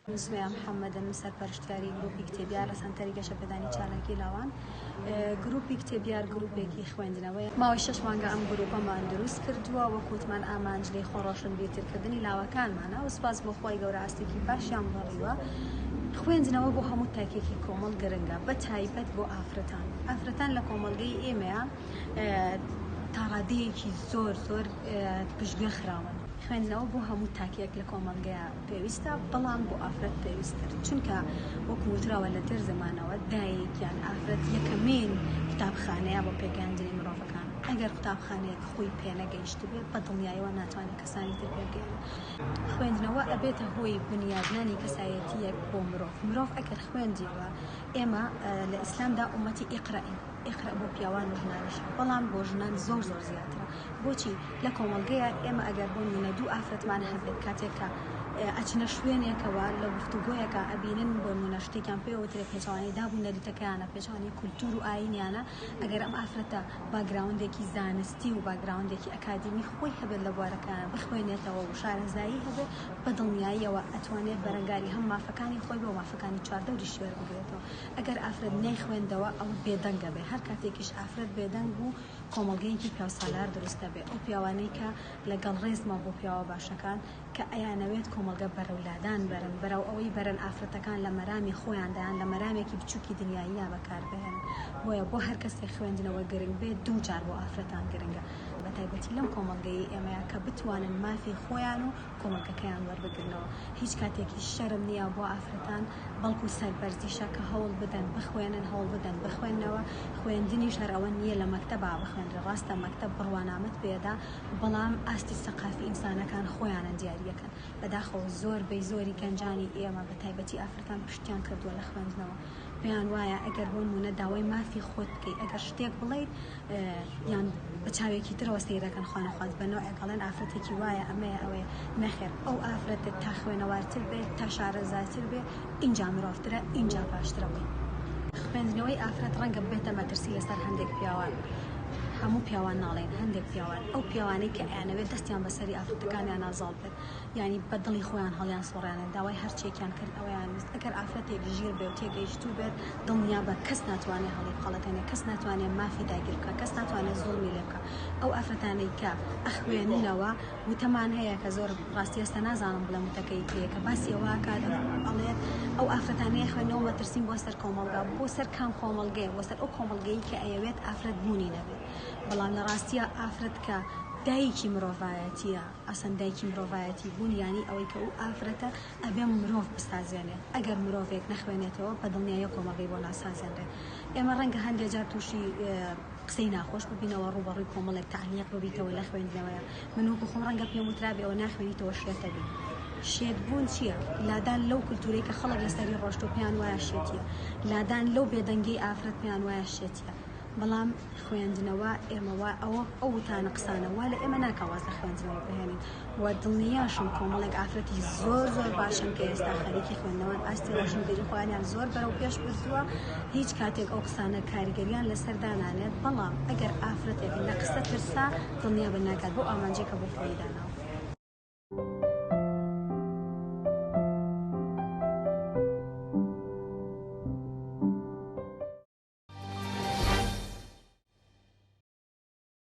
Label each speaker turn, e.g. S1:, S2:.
S1: من سومەیە محەمەدم، سەرپەرشتیاری گروپی کتێبیار لە سەنتەری گەشەپێدانی چالاکی لاوان. گروپی کتێبیار گروپێکی خوێندنەوەیە. ماوەی شەش مانگە ئەم گروپەمان دروست کردووە، وەک وتمان ئامانج لێی خۆ ڕۆشنبیرترکردنی لاوەکانمانە و سوپاس بۆ خوای گەورە ئاستێکی باشیان بڕیوە. خوێندنەوە بۆ هەموو تاکێکی کۆمەڵ گرنگە، بە تایبەت بۆ ئافرەتان. ئافرەتان لە کۆمەڵگەی ئێمەیا تاڕادەیەکی زۆر زۆر پشتگوێ خراون. خوێندنەوە بۆ هەموو تاکێک لە کۆمەڵگەیا پێویستە، بەڵام بۆ ئافرەت پێویستتر، چونکە وەکو وتراوە لە دێر زەمانەوە دایک یان ئافرەت یەکەمین قوتابخانەیە بۆ پێگەیاندنی مرۆڤەکان، ئەگەر قوتابخانەیەک خۆی پێنەگەیشتبێ بە دڵنیایەوە ناتوانێت کەسانی تر پێبگەیەنێت. خوێندنەوە ئەبێتە هۆی بنیادنانی کەسایەتییەک بۆ مرۆڤ، مرۆڤ ئەگەر خوێندیەوە، ئێمە لە ئیسلامدا ئوممەتی ئیقرەین، ئیقرە بۆ پیاوان و ژنانیشە، بەڵام بۆ ژنان زۆر زۆر زیاترە، بۆچی؟ لە کۆمەڵگەیا ئێمە ئەگەر بۆ نمونە دوو ئافرەتمان هەبێت کاتێک کە ئەچنە شوێنێکەوە لە گفتوگۆیەکا ئەبینن بۆ نمونە شتێکیان پێ وترێ پێچەوانەی داب و نەریتەکەیانە پێچەوانەی کولتور و ئاینیانە ئەگەر ئەم ئافرەتە باگراوندێکی زانستی و باگراوندێکی ئەکادیمی خۆی هەبێت لە بوارەکەیان بخوێنێتەوە و شارەزایی هەبێت بە دڵنیاییەوە ئەتوانێت بەرەنگاری هەم مافەکانی خۆی بێ و مافەکانی چواردەوریشی وەربگرێتەوە ئەگەر ئافرەت نەیخوێندەوە ئەوە بێدەنگ ئەبێ هەر کاتێکیش ئافرەت بێدەنگ بوو کۆمەڵگەیەکی پیاوسالار دروست دەبێ، ئەو پیاوانەی کە لەگەڵ ڕێزمە بۆ پیاوە باشەکان کە ئەیانەوێت کۆمەڵگە بەرەو لادان بەرن، بەرەو ئەوەی بەرن ئافرەتەکان لە مەرامی خۆیاندا یان لە مەرامێکی بچوکی دنیاییا بەکار بهێنن. بۆیە بۆ هەر کەسێک خوێندنەوە گرنگ بێت دووجار بۆ ئافرەتان گرنگە بەتایبەتی لەم کۆمەڵگەیەی ئێمەیا کە بتوانن مافی خۆیان و کۆمەڵگەکەیان وەربگرنەوە. هیچ کاتێکیش شەرم نییە بۆ ئافرەتان، بەڵکو سەربەرزیشە کە هەوڵ بدەن بخوێنن، هەوڵ بدەن بخوێننەوە، خوێندنیش هەر ئەوە نییە لە مەکتەبا بخوێنرێ، ڕاستە مەکتەب بڕوانامەت پێ ئەدا، بەڵام ئاستی سەقافی ئینسانەکان خۆیانن دیارییەکەن. بەداخەوە زۆربەی زۆری گەنجانی ئێمە بەتایبەتی ئافرەتان پشتیان کردووە لە خوێندنەوە، پێیان وایە ئەگەر بۆ نموونە داوای مافی خۆت بکەی، ئەگەر شتێک بڵێیت، یان بە چاوێکی ترەوە سەیر دەکەن خوانەخواست بە نەوعێک ئەڵێن ئافرەتێکی وایە ئەمەیە ئەوەیە نەخێر ئەو ئافرەتە تا خوێنەوارتر بێت تا شارەزاتر بێ ئینجا مرۆڤترە ئینجا باشترە بۆی. خوێندنەوەی ئافرەت ڕەنگە ببێتە مەترسی لەسەر هەندێک پیاوان هەموو پیاوان ناڵێین هەندێک پیاوان ئەو پیاوانەی کە ئەیانەوێت دەستیان بەسەری ئافرەتەکانیانا زاڵ بێت یانی بە دڵی خۆیان هەڵیان سوڕێنن داوای هەرچیەکیان کرد ئەوەیان ویست ئەگەر ئافرەتێک ژیر بێ و تێگەیشتوو بێت دڵنیابە کەس ناتوانێ هەڵی بخەڵەتێنێ کەس ناتوانێ مافی داگیر بکا کەس ناتوانێ زوڵمی لێ بکا ئەو ئافرەتانەی کە ئەخوێننەوە وتەمان هەیە کە زۆر ڕاستی ئێستا نازانم بڵێم وتەکەی کێیە کە باسی ئەوە ئەکات ئەڵێت ئەو ئافرەتانەی ئەخوێننەوە مەترسین بۆ سەر کۆمەڵگا بۆ سەر کام کۆمەڵگەیە بۆ سەر ئەو کۆمەڵگەی کە ئەیەوێت ئافرەت بوونی نەبێت بەڵام لە ڕاستیا ئافرەت کە دایکی مرۆڤایەتیە ئەسڵەن دایکی مرۆڤایەتی بوون یانی ئەوەی کە ئەو ئافرەتە ئەبێ مرۆڤ بسازێنێ ئەگەر مرۆڤێک نەخوێنێتەوە بە دڵنیاییە کۆمەڵگەی بۆ ناسازێنرێ ئێمە ڕەنگە هەندێ جار تووشی قسەی ناخۆش ببینەوە ڕووبەڕووی کۆمەڵێک تەعلیق ببیتەوە لە خوێندنەوەیە من وەکو خۆم ڕەنگە پێم وترابێ ئەوە ناخوێنیتەوە شێتەبی شێت بوون چییە؟ لادان لەو کولتوورەی کە خەڵک لەسەری ڕۆشتووە پێیان وایە شێتییە لادان لەو بێدەنگیەی ئافرەت پێیان وایە شێتییە بەڵام خوێندنەوە ئێمە وا ئەوە ئەو وتانە قسانە وا لە ئێمە ناکا واز لە خوێندنەوە بهێنین و دڵنیاشم کۆمەڵێک ئافرەتی زۆر زۆر باشن کە ئێستا خەریکی خوێندنەوەن ئاستی ڕۆشنبیری خۆیانیان زۆر بەرەو پێش بردووە هیچ کاتێک ئەو قسانە کاریگەریان لەسەر دانانێت بەڵام ئەگەر ئافرەتێک لە قسە ترسا دڵنیابە ناگات بەو ئامانجەی کە بۆ خۆی داناوە.